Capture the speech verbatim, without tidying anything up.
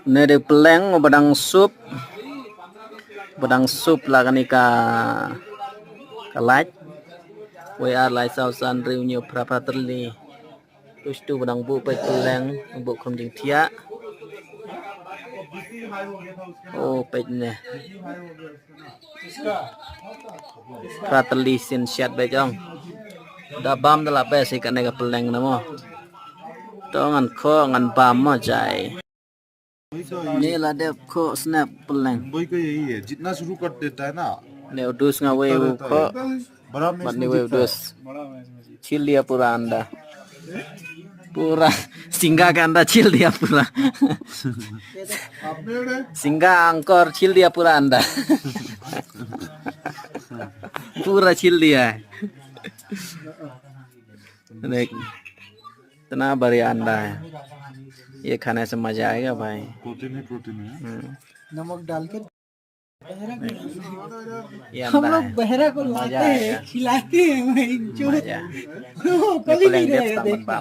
Ne de pylleng ba dang sup. Ba dang sup la kane ka, ka lait. Wei ar lai saw san hynriew hynñiew phra phra tylli. Tu stu ba dang buh peit pylleng, buh khum jingthiah. Oh, peit ne. Phra tylli sien siat beit jong. Da bam da la best hi kane ka pylleng na mo. To ngan khoh ngan bam mo jai. Ni la dep khoh snap pylleng. वही का यही है, जितना शुरू कर देता है ना, ne u dus nga wei u khoh. बड़ा मैच, bad ni wei u dus. Chil diya pura anda. Pura singa ka anda chil diya pura. Singa angkor chil diya pura anda. Pura chil diya. देख, इतना बढ़िया अंडा है। ये खाने से मजा आएगा भाई। प्रोटीन ही प्रोटीन है। हम्म। नमक डाल के ये हम अंडा लोग है। बहरा को लाते हैं, खिलाते हैं, वहीं जो मजा। वो कभी नहीं रहेगा, देखना।